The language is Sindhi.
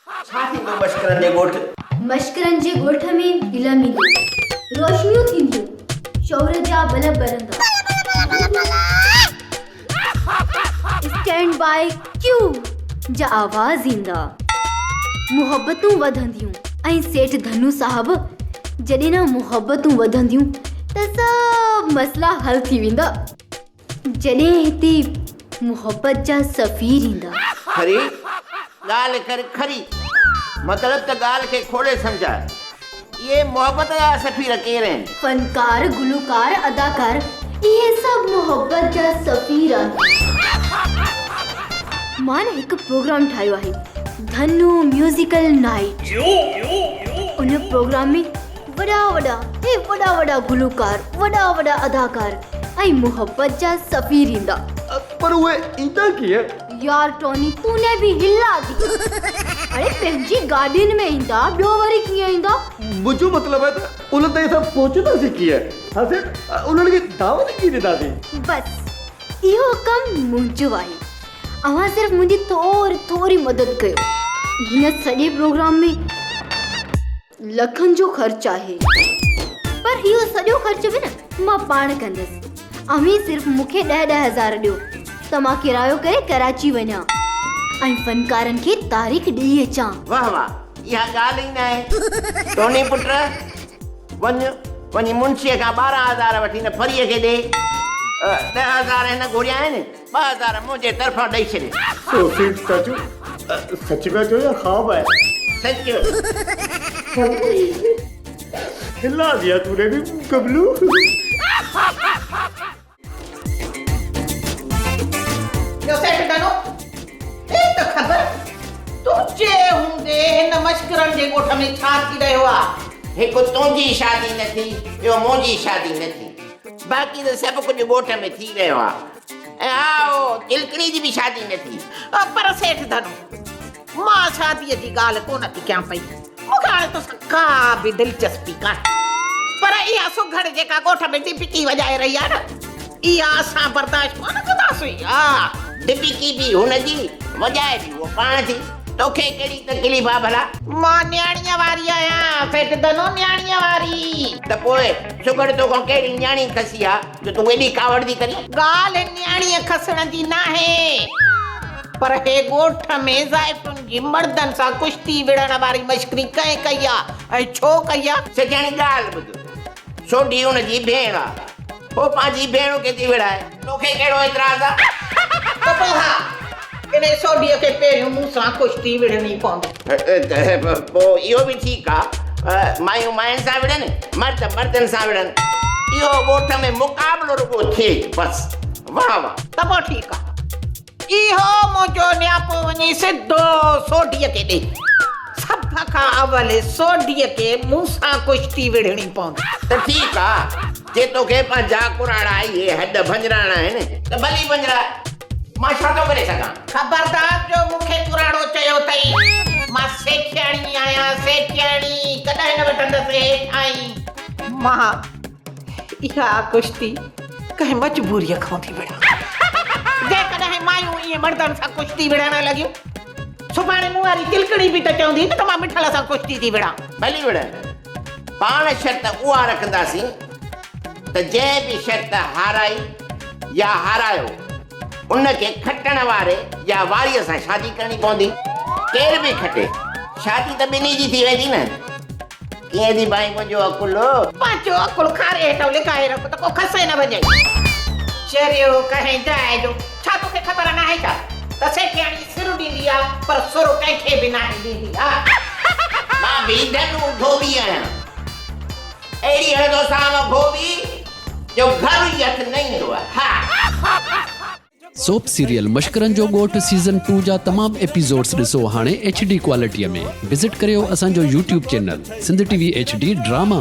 ڇا ٿيندو مشڪرن جي ڳوٺ؟ مشڪرن جي ڳوٺ ۾ علم ايندو، روشنيون ٿينديون، شعور جا بلب ٻرندا. اسٽينڊ باء ڪيو جا آواز ايندا، محبتون وڌنديون ۽ سيٺ ڌنو صاحب جڏهن نه محبتون وڌنديون ته سڀ مسئلا حل ٿي ويندا. جڏهن هتي محبت جا سفير ايندا. کري، ڳالهه ڪر کري. مطلب ته ڳالهه کي کولي سمجهاء. اهي محبت جا سفير ڪير آهن؟ فنڪار، گلوڪار، اداڪار، اهي سڀ محبت جا سفير آهن. مان هڪ پروگرام ٺاهيو آهي، ڌنو ميوزيڪل نائيٽ. ان پروگرام ۾ وڏا وڏا ۽ وڏا وڏا گلوڪار، وڏا وڏا اداڪار ۽ محبت جا سفير ايندا. پر اهي ايندا ڪيئن؟ يار ٽوني تون به هلا ٿي. اڙي پنهنجي گاڏين ۾ ايندا ٻيو وري ڪيئن ايندا؟ منهنجو مطلب آهي ته انهن تائين اسان پهچنداسين ڪيئن؟ ها سيٺ انهن کي دعوت ڪيئن ڏينداسين؟ بس اهو ڪم منهنجو آهي. اوهان صرف منهنجي ٿوري ٿوري مدد ڪيو. هن سڄي پروگرام ۾ لکن جو خرچ آهي. پر اهو سڄو خرچ به نه مان پاڻ ڪندس. اوهين صرف مون کي ڏهه ڏهه هزار ڏيو ته مان ڪرايو ڪري ڪراچي وڃان ۽ فنڪارن کي تاريخ ڏئي اچان. واه واه اها ڳالهه ئي ناهي. ٽوني پٽ وڃ وڃي منشيء کان 12 هزار وٺي هن پريء کي ڏي. 10,000 هن گهريا آهن. 2000 منهنجي طرفان ڏئي ڇڏي. سو سيٺ چاچو سچ پيا چئو يا خواب آهي؟ سچ. هلا ديا توني بي گبلو. ٻيو سيٺ ڌنو، ڏي ته خبر، تنهنجي هوندي هن مشڪرن جي ڳوٺ ۾ ڇا ٿي رهيو آ؟ هڪ تنهنجي شادي نه ٿي، ٻيو منهنجي شادي نه ٿي. باقي ته سڀ ڪجهه ڳوٺ ۾ ٿي رهيو آ. ۽ ها اهو چلڪڻي جي به شادي نه ٿي. پر سيٺ ڌنو، مان شاديء جي ڳالهه ڪونه ٿي ڪيان پئي. مون کي هاڻي توسان ڪا به دلچسپي ڪانهي. پر اها سگهڙ جيڪا ڳوٺ ۾ ڊٻڪي وڄائي رهي آهي نه، اها اسان برداشت ڪونه ڪنداسين. ها. ڊٻڪي به هن جي، وڄائي به هوء پاڻ ٿي. توکي ڪهڙي تڪليف آ ڀلا؟ مان نياڻيء واري آهيان، سيٺ ڌنو، نياڻيء واري. ته پوء سگهڙ توکان ڪهڙي نياڻي کسي آ جو تون ايڏي ڪاوڙ ٿي ڪرين؟ ڳالهه نياڻيء کسڻ جي ناهي، پر هي ڳوٺ ۾ زائفن جي مردن سان ڪشتي وڙهڻ واري مشڪري ڪنهن ڪئي آ ۽ ڇو ڪئي آ؟ سڄڻ ڳالهه ٻڌ، سوڍي ان جي ڀيڻ آ، هو پنهنجي ڀيڻ کي ٿي وڙهائي، توکي ڪهڙو اعتراض آ؟ ته پوء ها، انهيء سوڍيء کي پهريون مون سان ڪشتي وڙهڻي پوندي. پوء اهو به ٺيڪ آ، مايون ماين سان وڙهن، مرد مردن سان وڙهن. اهو ڳوٺ ۾ مقابلو رڳو ٿئي بس. واهه واهه. ته پوء ٺيڪ آ. اهو منهنجو نياپو وڃي سڌو سوڍيء کي ڏي. سڀ کان اول سوڍيء کي مون سان ڪشتي وڙهڻي پوندي. ته ٺيڪ آ، جي توکي پنهنجا ڪراڙا اهي هڏ ڀڃرائڻا آهن ته ڀلي ڀڃراء. مان ڇا ٿو ڪري سگهان؟ خبردار جو مون کي ڪراڙو چيو اٿئي. مان سيٺياڻي آهيان، سيٺياڻي، ڪڏهن نه وٺندس هيٺائين. مان اها ڪشتي ڪنهن مجبوريء کان ٿي وڙهان. جيڪڏهن مايون ائين مردن سان ڪشتي وڙهڻ لڳيون، سڀاڻي مون واري چلڪڻي به ته چوندي نه ته مان مٺل سان ڪشتي ٿي وڙهان. ڀلي وڙهن. پاڻ شرط اها رکنداسين ته جنهن به شرط هارائي يا هارايو، ان کي کٽڻ واري يا واريء سان شادي ڪرڻي پوندي. ڪير به کٽي، شادي ته ٻنهي جي ٿي ويندي نه. ڪيئن ٿي ڀائين منهنجو عقل؟ پنهنجو عقل کاري هيٺئون لڪائي رک ته ڪو کسي نه وڃئي. چريو ڪنهن جاء جو، ڇا توکي خبر ناهي ڇا ته سيٺياڻي سر ڏيندي آ پر سر ڪنهن کي به ناهي ڏيندي آ. مان بيدن ڌوٻي آهيان. اهڙي هڻندو سانو گهوٻي جو گهر ئي هٿ نه ايندو آ. ها. سوپ سيريل مشڪرن جو ڳوٺ سيزن ٽو جا تمام ايپيسوڊس ڏسو هاڻي ايڇ ڊي ڪوالٽي ۾ وزٽ ڪريو اسان جو YouTube channel Sindh T V H D drama.